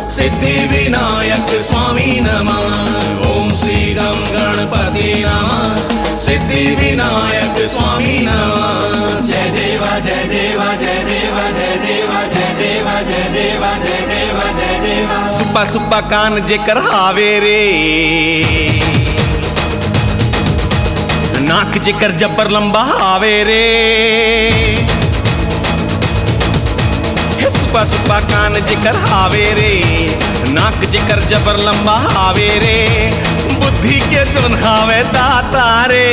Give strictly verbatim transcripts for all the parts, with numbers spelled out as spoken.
सिद्धि विनायक स्वामी नमः। ओम श्री गम गणपति नमः। सिद्धि विनायक स्वामी नमः। जय देवा, जय देवा, जय देवा, जय देवा, जय देवा, जय देवा, जय देवा, जय देवा। सुपा सुपा कान जेकर हावे रे, नाक जेकर जबर लंबा हावे रे। हे सुपा सुपा कान जेकर हावे रे, नाक जेकर जबर लंबा हावे रे, बुद्धि के जोन हावे दाता रे।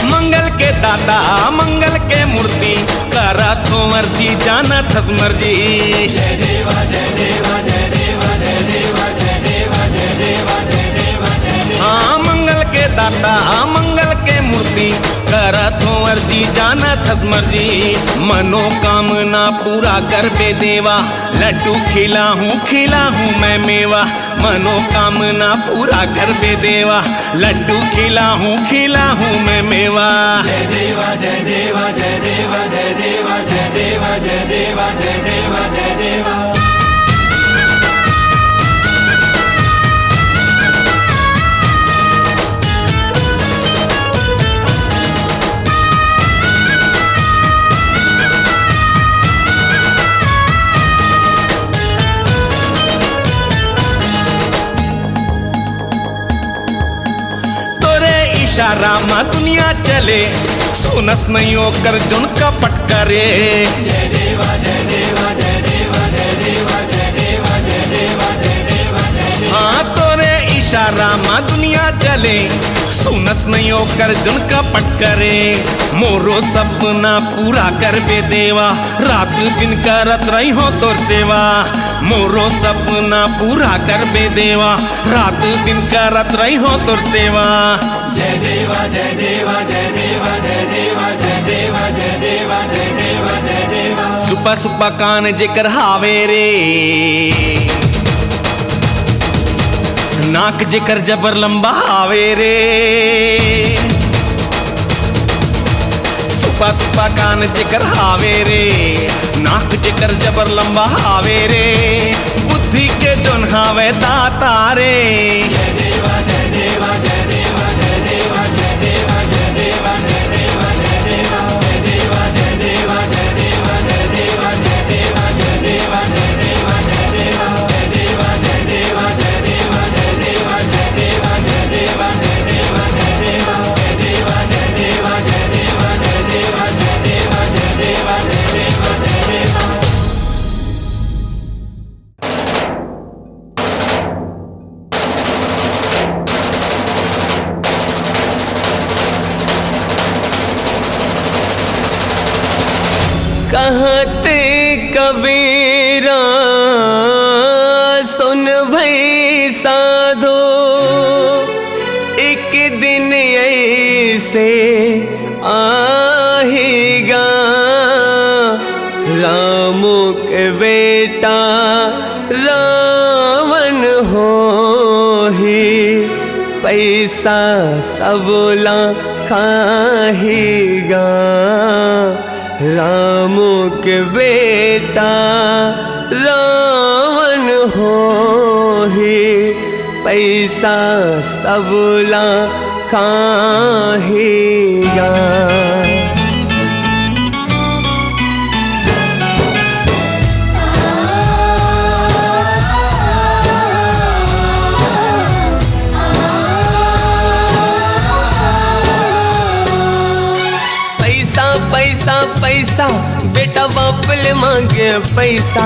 मंगल के दाता, मंगल के मूर्ति, करत हो अर्जी, जानत हस मर्जी। हाँ, मंगल के दाता, मंगल के मूर्ति, करत हो अर्जी, जानत हस मर्जी। मनोकामना पूरा करबे देवा, लड्डू खिलाहूँ, खिलाहूँ मैं मेवा। मनोकामना पूरा करबे देवा, लड्डू खिलाहूँ, खिलाहूँ मैं मेवा। जय देवा, जय देवा, जय देवा, जय देवा, जय देवा, जय देवा, जय देवा, जय देवा। तोरे इशारा मा दुनिया चले, सुनस नहीं ओकर जोन कपट करे। हाँ, तोरे इशारा मा दुनिया चले, सुनस नहीं ओकर जोन कपट करे। मोरो सपना पूरा करबे देवा, रात दिन करत रही हो तोर सेवा। मोरो सपना पूरा करबे देवा, रात दिन करत रही हो तोर सेवा। जय देवा, जय देवा, जय देवा, जय देवा, जय देवा, जय देवा, जय देवा, जय देवा। सुपा सुपा कान जेकर हावे रे, नाक जेकर जबर लंबा हावे रे। सुपा सुपा कान जेकर हावे रे, नाक जेकर जबर लंबा हावे रे, बुद्धि के जोन हावे दाता रे। कहत कबीरा सुन भई साधो, एक दिन ऐसे आहीगा, राम के बेटा रावण होही, पैसा सबला खाहीगा। राम के बेटा रावण होही, पैसा सबला खाहीगा। पैसा, पैसा, पैसा, बेटा बाप ले मांगे पैसा।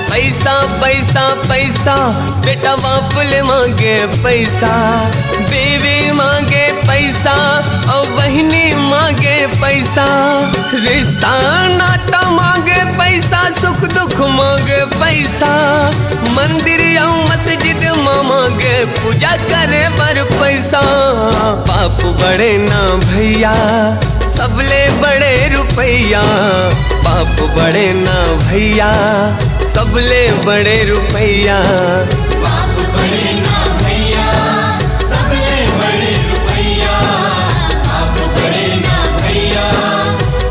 पैसा, पैसा, पैसा, बेटा बाप ले मांगे पैसा। बीवी मांगे पैसा, और बहिनी मांगे पैसा। रिश्ता नाता मांगे पैसा, सुख दुख मांगे पैसा। मंदिर और मस्जिद मा मांगे पूजा करे बर पैसा। बाप बड़े ना भैया, सबले बड़े रुपया। रुपैया, बाप बड़े ना भैया, सबले बड़े रुपैया। बाप बड़े ना भैया, सबले बड़े रुपैया। बाप बड़े ना भैया,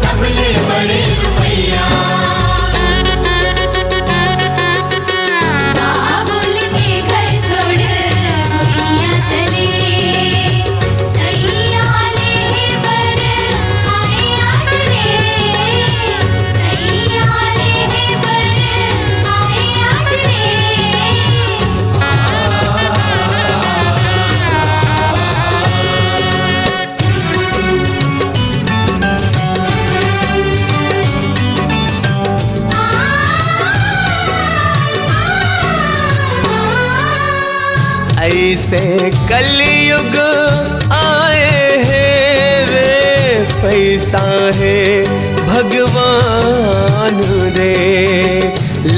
सबले बड़े रुपैया। बाबुल के घर छोड़ भुइयां चले, सैया लेहे बर आए आज रे, सैया लेहे बर आए आज रे। ऐसे कलयुग आए हे रे, पैसा हे भगवान रे।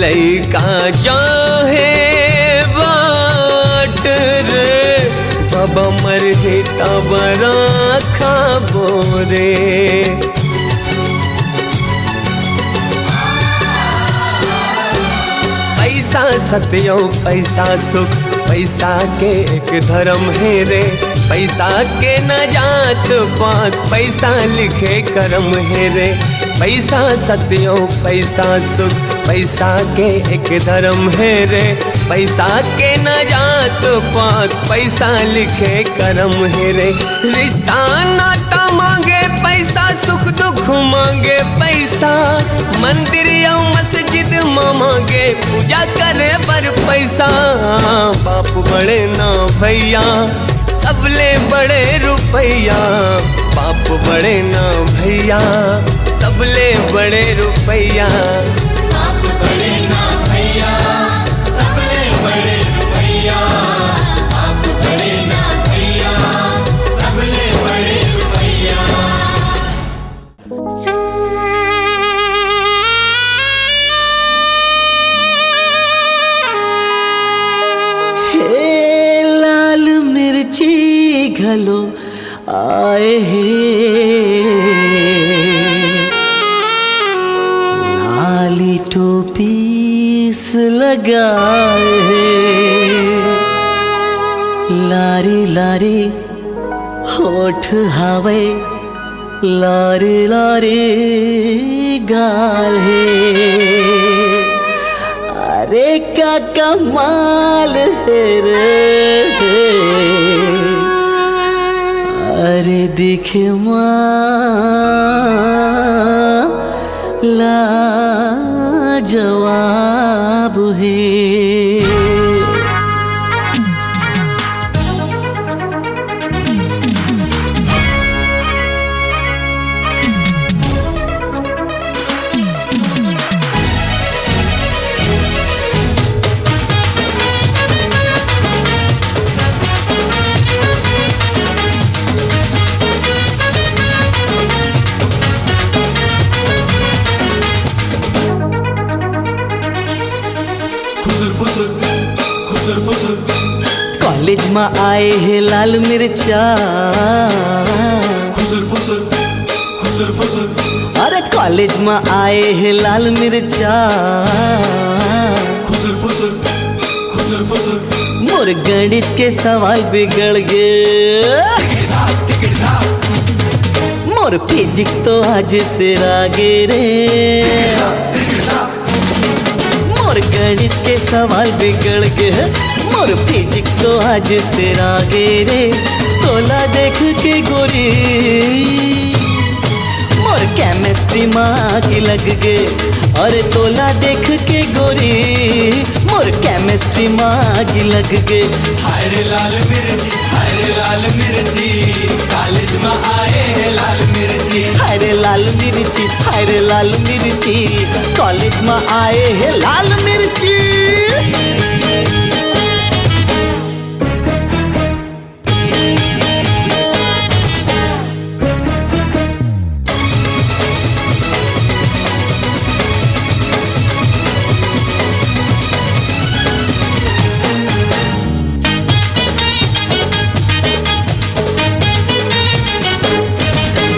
लइका जाहे बाट रे, बाबा मरही तब राखबो रे। पैसा सत अउ पैसा सुख, पैसा के एक धरम हे रे। पैसा के न जात पात, पैसा लिखे करम हे रे। पैसा सत अउ पैसा सुख, पैसा के एक धरम हे रे। पैसा के न जात पात, पैसा लिखे करम हे रे। रिश्ता नाता मांगे पैसा, सुख दुख मांगे पैसा, मंदिर अउ मस्जिद म मांगे पूजा करे बर पैसा। बाप बड़े ना भैया, सबले बड़े रुपैया। बाप बड़े ना भैया, सबले बड़े रुपैया। बाप बड़े ना भैया, सबले बड़े रुपैया। बाप बड़े ना भैया, सबले बड़े रुपैया। हे लाल मिर्ची घलो आए हे, लाली टोपीस लगाए हे। लारी लारी होठ हावय, लारी लारी गाल हे। अरे का कमाल हे रे, अरे दिखे मा लाजवाब हे। खुसुर फुसुर, खुसुर फुसुर। कॉलेज म आए हे लाल मिर्चा। खुसुर फुसुर, खुसुर फुसुर। अरे कॉलेज म आए हे लाल मिर्चा। खुसुर फुसुर, खुसुर फुसुर। मोर गणित के सवाल बिगड़ गे। तिकड़ धाप, तिकड़ धाप। मोर फिजिक्स तो आज सिरा गे रे। तिकड़ धाप, तिकड़ धाप। मोर गणित के सवाल बिगड़ गे, मोर फिजिक्स तो आज सिरा गे रे। तोला देख के गोरी, मोर केमिस्ट्री म आगी लग गे। अरे तोला देख के गोरी, मोर केमिस्ट्री म आगी लग गे। हाय रे लाल मिर्ची, हाय रे लाल मिर्ची, कॉलेज म आए हे लाल मिर्ची। हाय रे लाल मिर्ची, हाय रे लाल मिर्ची, कॉलेज म आए हे लाल मिर्ची।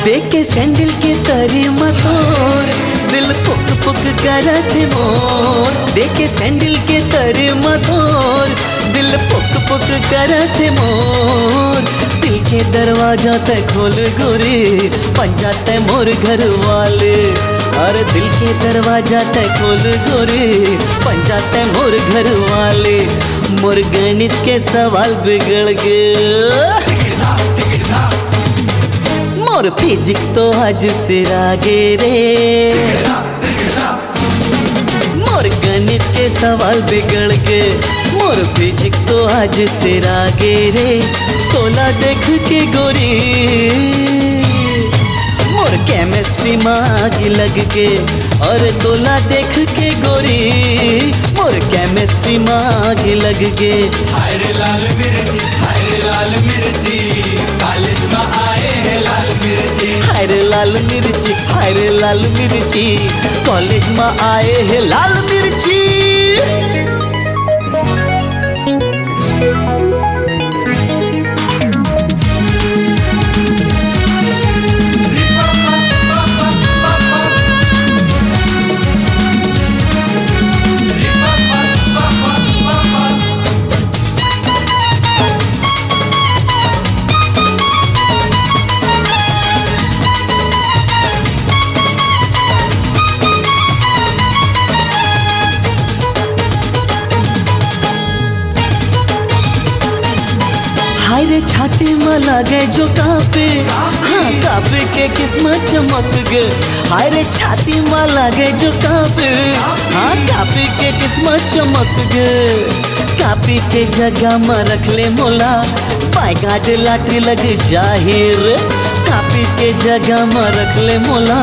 देख के सैंडल के तरी म तोर दिल पुक पुक करत हे मोर, देखे सैंडल के तरी म तोर दिल पुक पुक करत हे मोर। दिल के दरवाजा तै खोल गोरी, बन जा तै मोर घर वाले। अरे दिल के दरवाजा तै खोल गोरी, बन जा तै मोर घर वाले। मोर गणित के सवाल बिगड़ गे। मोर फिजिक्स तो आज सिरा गे रे। मोर गणित के सवाल बिगड़ गे। मोर फिजिक्स तो आज सिरा गे रे। तोला देख के गोरी, मोर केमिस्ट्री म आगी लग गे। अरे तोला देख के गोरी, मोर केमिस्ट्री म आगी लग गे। हाय रे लाल मिर्ची, हाय रे लाल मिर्ची, कॉलेज म आए हे लाल मिर्ची। हाय रे लाल मिर्ची, हाय रे लाल मिर्ची, कॉलेज म आए हे लाल मिर्ची। हाय रे छाती म लागे जो कांपे, हाँ कांपे के किस्मत चमक गे। हाय रे छाती म लागे जो कांपे, हाँ कांपे के किस्मत चमक गे। कांपे के जगह म रख ले मोला, बाय गार्ड लॉटरी लग जाही रे। कांपे के जगह म रख ले मोला,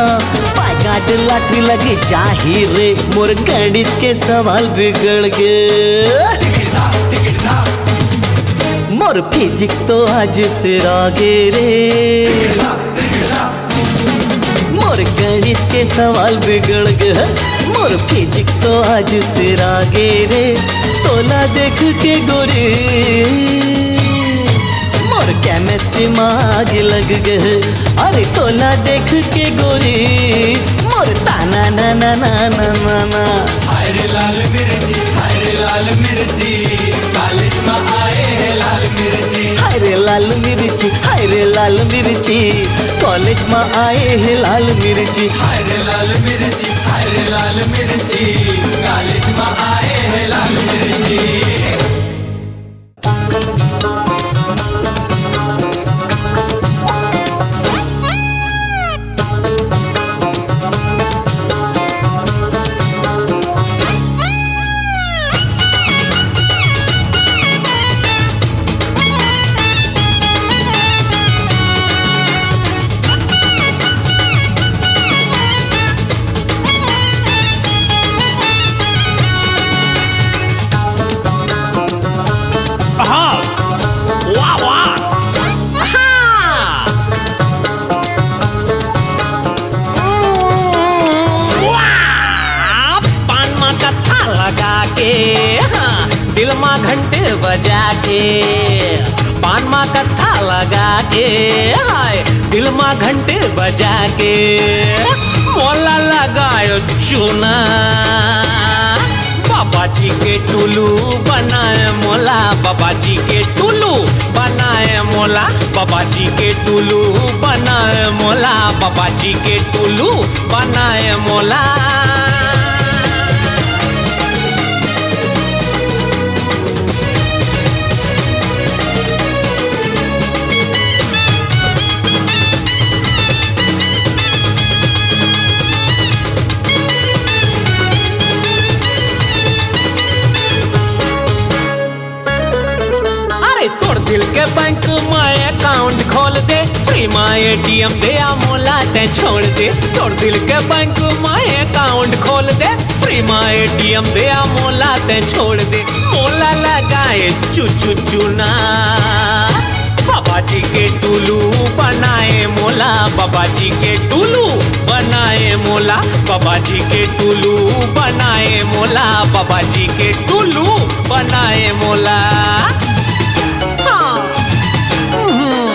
बाय गार्ड लॉटरी लग जाही रे। मोर गणित के सवाल बिगड़ गे। मोर फिजिक्स तो आज सिरा गे रे। मोर गणित के सवाल बिगड़ गे। मोर फिजिक्स तो आज सिरा गे रे। तोला देख के गोरी, मोर केमिस्ट्री म आग लग गे। अरे तोला देख के गोरी, मोर ताना ना ना ना ना ना ना। हाय रे लाल मिर्ची, हाय रे लाल मिर्ची, कॉलेज म आए हे लाल मिर्ची। हाय रे लाल मिर्ची, हाय रे लाल मिर्ची, कॉलेज म आए हे लाल मिर्ची। हाय रे लाल मिर्ची, हाय रे लाल मिर्ची, कॉलेज म आए हे लाल मिर्ची। हाँ। वाह, वाह। हाँ। वाह। पान मा कत्था लगा के, हाँ, दिल मा घंटे बजा के। पान मा कत्था लगा के, हाय, दिल मा घंटे बजा के। मोला लगायो चूना, बाबा जी के टुलू बनाए मोला, बाबा जी के टुलू बनाए मोला, बाबा जी के टुलू बनाए मोला, बाबा जी के टुलू बनाए मोला। अरे तोर दिल के बैंक म अकाउंट खोल दे, फ्री म एटीएम दे आ मोला तै छोड़ दे। तोर दिल के बैंक म अकाउंट खोल दे, फ्री म एटीएम दे आ मोला तै छोड़ दे। मोला लगाए चुचु चुना, बाबा जी के टुलू बनाए मोला, बाबा जी के टुलू बनाए मोला, बाबा जी के टुलू बनाए मोला, बाबा जी के टुलू बनाए मोला। हाँ। हम्म।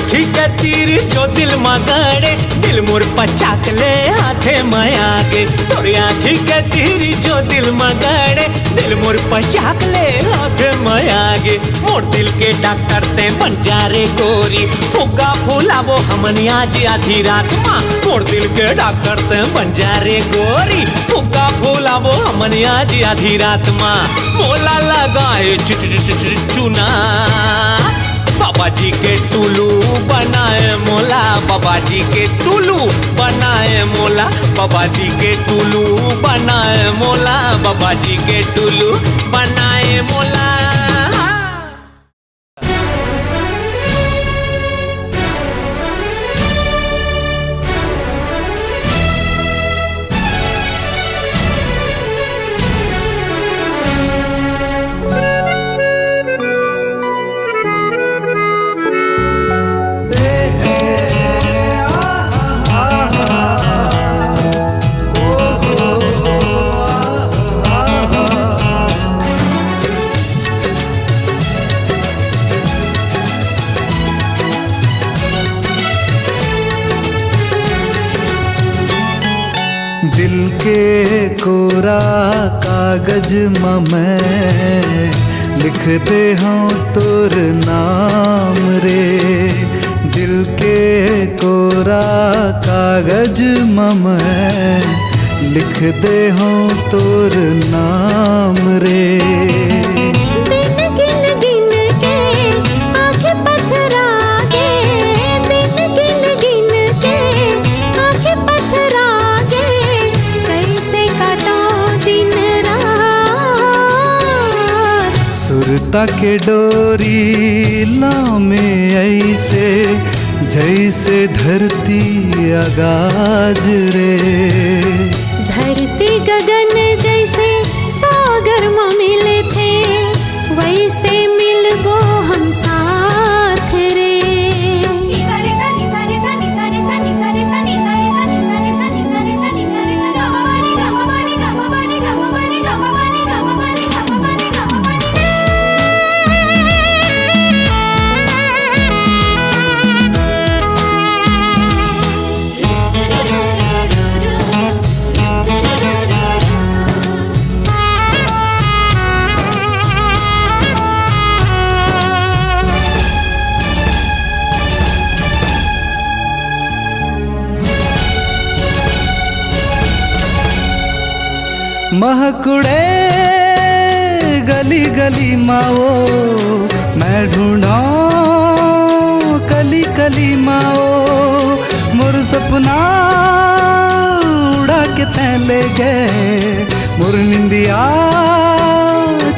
आँखी के तीर जो दिल म गड़े, दिल मोर पचाक ले आथे मया गे। तोर आँखी के तीर जो दिल म गड़े, दिल मोर पचाक ले आथे मया गे। मोर दिल के डॉक्टर ते बन जा रे गोरी, फुग्गा फुलाबो हमन आज आधी रात मा। मोर दिल के डॉक्टर ते बन जा रे गोरी, फुग्गा फुलाबो हमन आज आधी रात मा। मोला लगाए चु-, चु-, चु-, चु-, चुना। बाबा जी के टुलू बनाए मोला, बाबा जी के टुलू बनाए मोला, बाबा जी के टुलू बनाए मोला, बाबा जी के टुलू बनाए मोला। दिल के कोरा कागज म मैं लिख दे हूँ तोर नाम रे। दिल के कोरा कागज म मैं लिख दे हूँ तोर नाम रे। दिन गिन गिन के आँखें पथरा गे, दिन गिन गिन के आँखें पथरा गे, कैसे काटों दिन रात। सुरता के डोरी लामे ऐसे, जैसे धरती आगाज रे। धरती गगन जैसे सागर म मिलथे, वैसे मिलबो हम साथ रे। महकुड़े गली गली मा वो, मैं ढूंढों कली कली मा वो। मोर सपना उड़ा के तैं ले गे, मोर निंदिया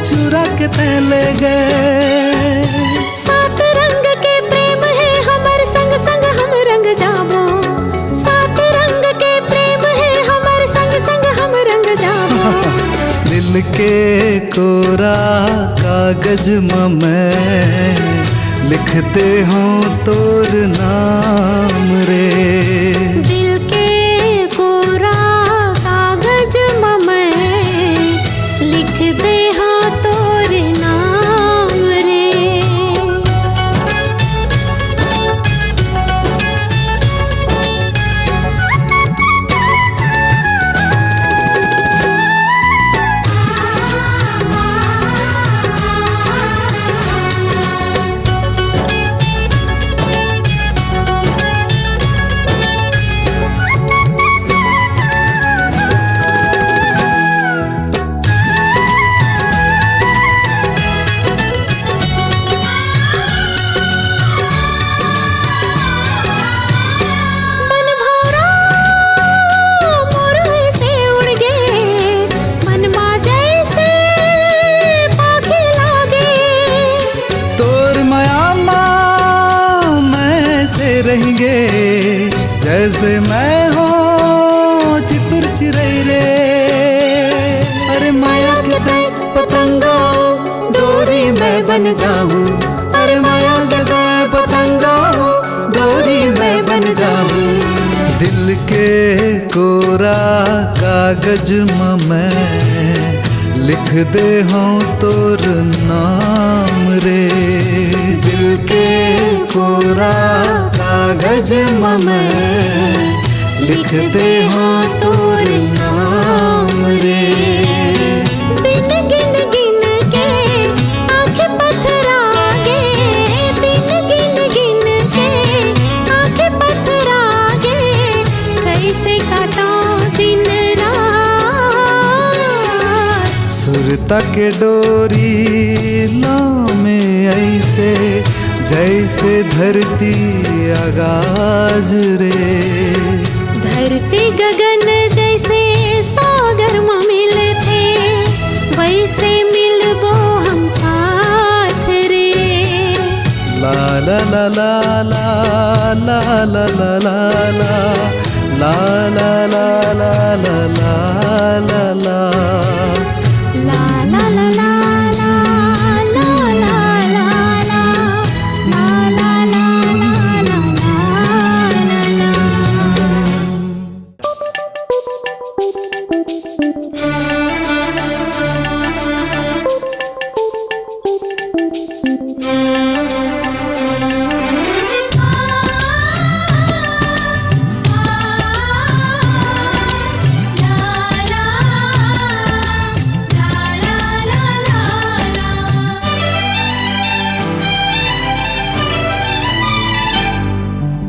चुरा के तैं ले गे। सात रंग के प्रेम हे हमर, संग संग हम रंग जाबो। सात रंग के प्रेम हे हमर, संग संग हम रंग जाबो। दिल के कोरा कागज म मैं लिख दे हूँ तोर नाम रे। दिल के कोरा कागज म मैं लिख दे हूँ तोर नाम रे। तोर मया मा मैं से रहेंगे, जैसे मैं हूँ चितुर चिरई रे। अरे मया के तैं पतंगा डोरी मैं बन जाऊँ। अरे मया के तैं पतंगा डोरी मैं बन जाऊँ। दिल के कोरा कागज म मैं लिख दे हूँ तोर नाम रे। दिल के कोरा जमा मैं लिख दे हाँ तोर नाम रे। दिन गिन गिन के आँख पथरा गे, दिन गिन गिन के आँख पथरा गे, कैसे काटों दिन रात। सुरता के डोरी लामे ऐसे, जैसे धरती आगाज रे। धरती गगन जैसे सागर म मिलथे, वैसे मिलबो हम साथ रे। ला ला ला ला ला ला ला ला ला ला ला ला ला ला ला ला ला ला ला।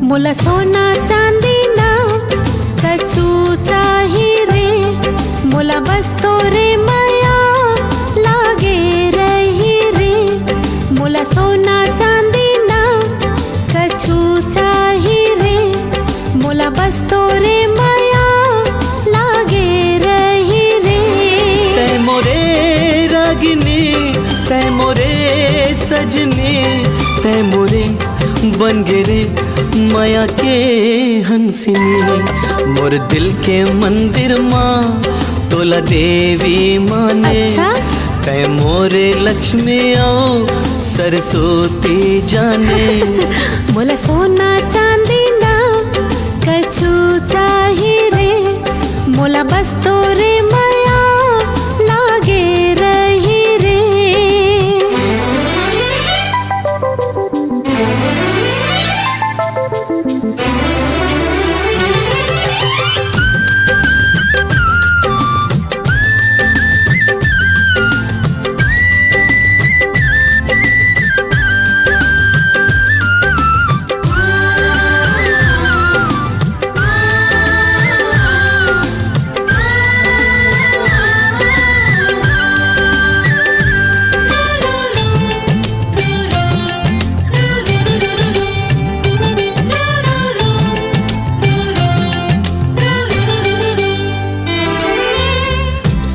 मोला सोना चांदी ना कछु चाही रे, मोला बस तोरे मया लागे रही रे। मोला सोना चांदी ना कछु चाही रे, मोला बस तोरे मया लागे रही रे। तै मोरे रागिनी, तै मोरे सजनी, तै मोरे बन गे रे मया के हंसिनी। मोर दिल के मंदिर माँ तोला देवी माने। अच्छा? तै मोरे लक्ष्मी अउ सरस्वती जाने। मोला सोना चांदी ना कछु चाही रे, मोला बस तोरे मया लागे रही रे।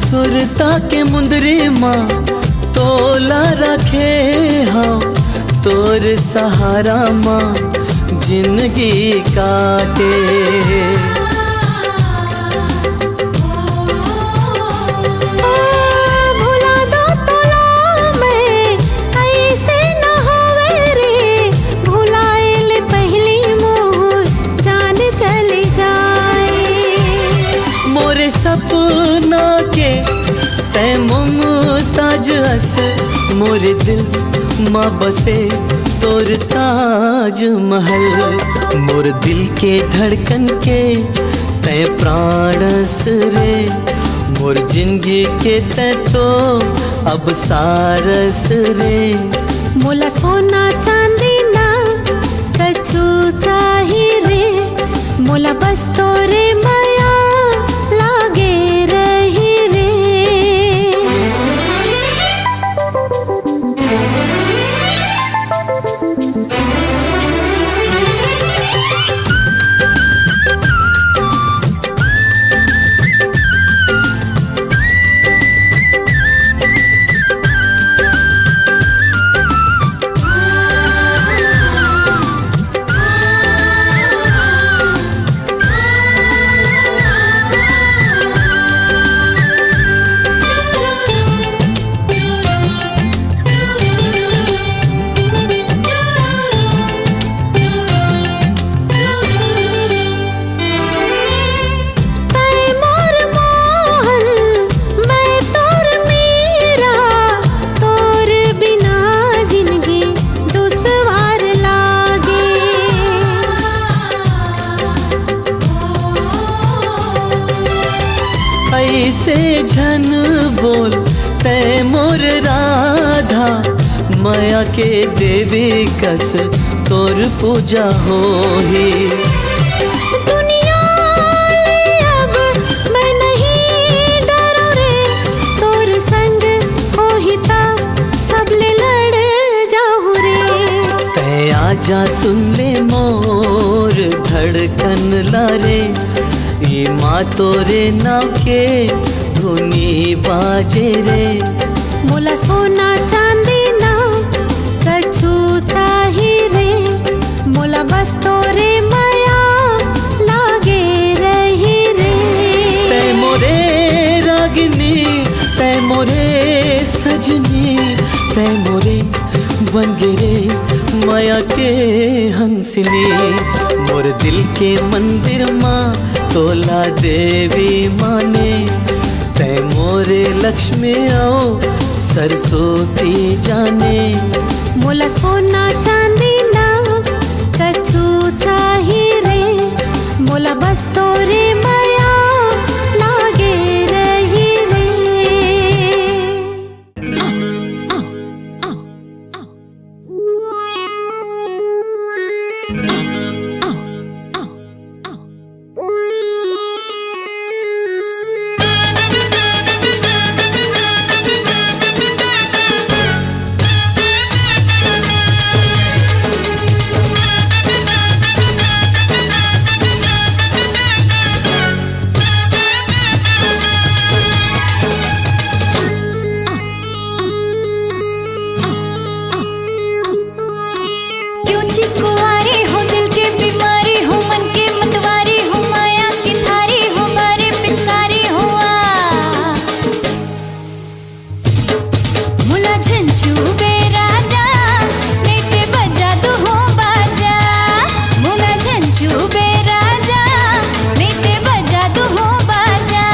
सुरता के मुंदरी मा तोला रखे हंव, तोर सहारा मा जिंदगी काटे। ओ, भुला दो तोला मैं, ऐसे न होवे रे, भुलाए ले पहिली मोर जान चली जाए। मोरे सपना के तै मुमताज हस, मोरे दिल मा बसे तोर ताजमहल। मोर दिल के धड़कन के तै प्राणस रे, मोर जिंदगी के तै तो अब सारस रे। मोला सोना चांदी ना कछु चाही रे, मोला बस तोरे मया लागे रही रे। के देवी कस तोर पूजा होही। दुनिया ले अब मैं नहीं डरूं रे, तोर संग होही ता सब ले लड़ जाहूं रे। तै आजा सुन ले मोर धड़कन ला रे, ये माँ तोरे नाव के धुनी बाजे रे। मोला सोना चांदी ना कछु चाही रे, मोला बस तोरे मया लागे रही रे। तै मोरे रागिनी, तै मोरे सजनी, तै मोरे बन गे रे मया के हंसनी। मोर दिल के मंदिर मा तोला देवी माने, तै मोरे लक्ष्मी अउ सरस्वती जाने। मोला सोना चांदी ना कछु चाही रे, मोला बस तोरे मया लागे रही रे। क्यों चिकुआरी हो, दिल के बीमारी हो, मन के मतवारी हो, माया की थारी हो, मारे पिचकारी हो आ। मुला झंझू बे राजा, नैते बजा दो हो बाजा। मुला झंझू बे राजा, नैते बजा दो हो बाजा।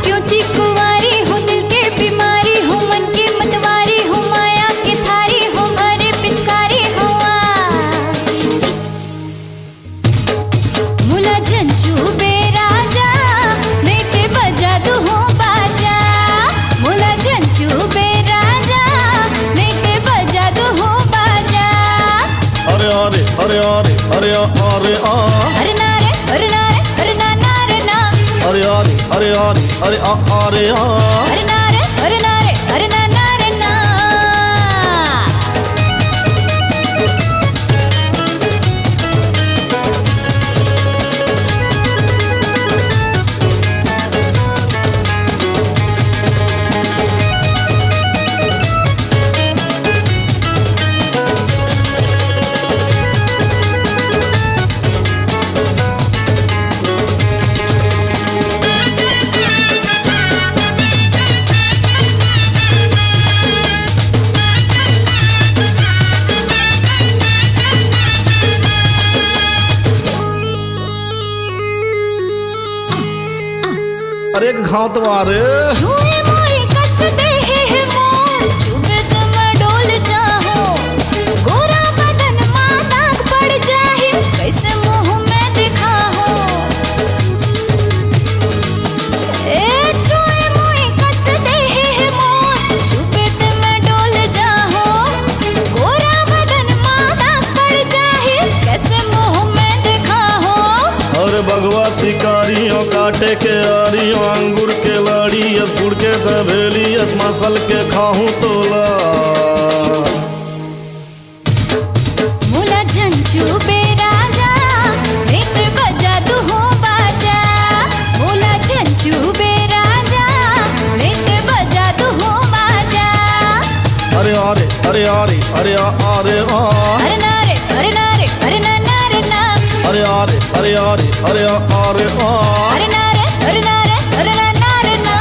क्यों चिकुआरी हो, दिल के बीमारी हो, मन के मतवारी हो, माया के थारी हो, मारे पिचकारी हो आ। मुला झंझू बे राजा, नैते बजा दो हो बाजा। मुला झंझू बे राजा, नैते बजा दो हो बाजा। अरे आ रे, अरे आ रे, अरे आ, अरे आ। अरे ना रे, अरे ना रे, अरे ना, ना रे ना। अरे आ रे, अरे आ रे, अरे आ, अरे आ। अरे ना रे, अरे ना रे, अरे ना, ना रे ना। अरे एक घाव तो आ रे। छुए मोई कस दे हे मोर, छुबे त मैं डोल जाहूं। गोरा बदन मा दाग पड़ जाही, कैसे मुंह में दिखाहूं। ए छुए मोई कस दे हे मोर, छुबे त मैं डोल जाहूं। गोरा बदन मा दाग पड़ जाही, कैसे मुंह में दिखाहूं। अरे बघवा शिकारी हो, काटे के आरी हो, अंगूर के लाड़ी अस, गुड़ के तबेली अस, मसल के खाहूं तोला। मुला झंझू बे राजा, नैते बजा दो हो बाजा। मुला झंझू बे राजा, नैते बजा दो हो बाजा। अरे आ रे, अरे आ रे, अरे आ, आ रे आ। अरे ना रे, अरे ना रे, अरे ना, ना रे ना। अरे आ रे, अरे आ रे, अरे आ, आ रे आ। अरे ना रे, अरे ना रे, अरे ना, ना रे ना।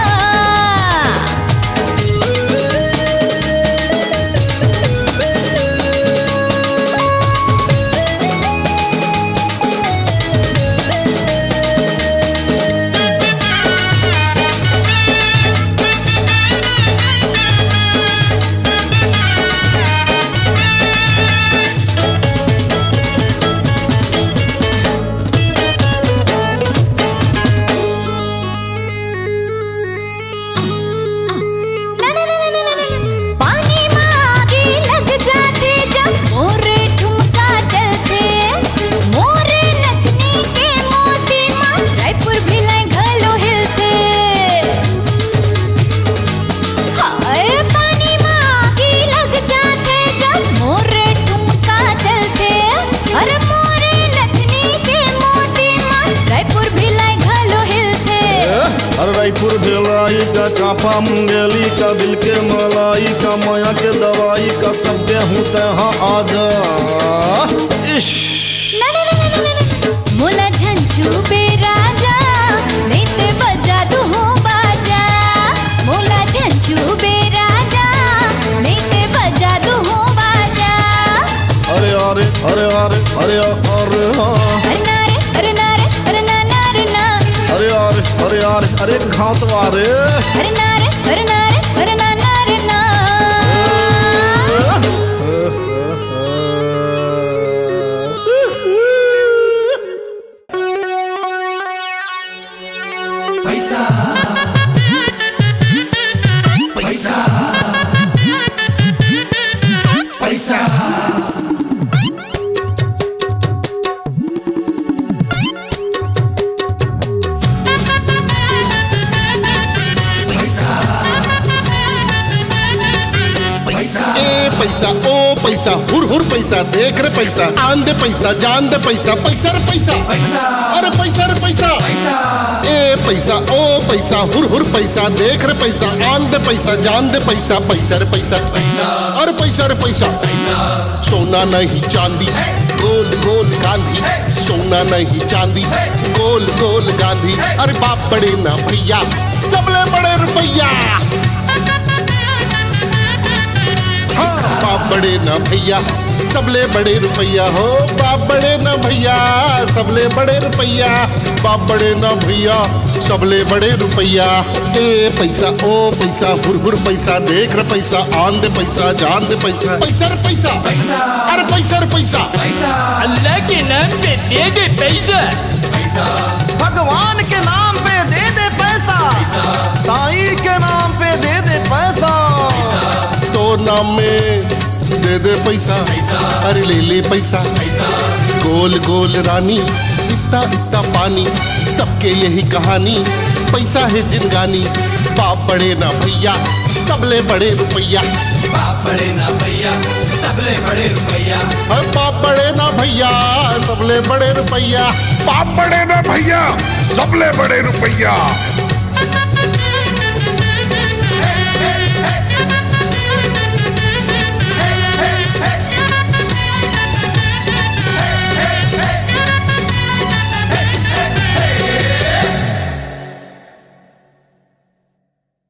चांपा मुंगेली का, दिल के मलाई का, मया के दवाई का, सब देहूं तैहा आजा। इश। मोला झंझू बे राजा, नैते बजा दुहूं बाजा। मोला झंझू बे राजा, नैते बजा दुहूं बाजा। अरे अरे अरे अरे अरे अरे हाँ। अरे ना रे, अरे ना रे, अरे ना ना रे ना। अरे अरे अरे अरे अरे घाव तो आ रे। अरे ना रे, अरे ना रे, अरे ना ना रे ना। पैसा पैसा पैसा पैसा पैसा ए पैसा, ओ पैसा, हुर हुर पैसा, देख रे पैसा, आन दे पैसा, जान दे पैसा, पैसा रे पैसा। पैसा अरे पैसा रे पैसा। पैसा ए पैसा, ओ पैसा, हुर हुर पैसा, देख रे पैसा, आन दे पैसा, जान दे पैसा, पैसा रे पैसा। अरे पैसा रे पैसा। सोना नहीं चांदी, गोल गोल गांधी। सोना नहीं चांदी, गोल गोल गांधी। अरे बाप बड़े ना भैया, सबले बड़े रुपैया। हाँ, बाप बड़े ना भैया, सबले बड़े रुपैया हो। बाप बड़े ना भैया, सबले बड़े रुपैया। बाप बड़े ना भैया, सबले बड़े रुपैया। ए पैसा, ओ पैसा, हुर हुर पैसा, देख रे पैसा, आन दे पैसा, जान दे पैसा, पैसा रे पैसा। पैसा अरे पैसा रे पैसा। पैसा अल्लाह के नाम पे दे दे पैसा। पैसा भगवान के नाम पे दे दे पैसा, साईं के नाम पे दे दे पैसा। तोर नाम में दे दे पैसा, अरे ले ले पैसा। गोल गोल रानी, इतना इतना पानी, सबके यही कहानी, पैसा है जिनगानी। बाप बड़े ना भैया, सबले बड़े रुपैया। बाप बड़े ना भैया, सबले बड़े रुपैया। अरे बाप बड़े ना भैया, सबले बड़े रुपैया। बाप बड़े ना भैया, सबले बड़े रुपैया।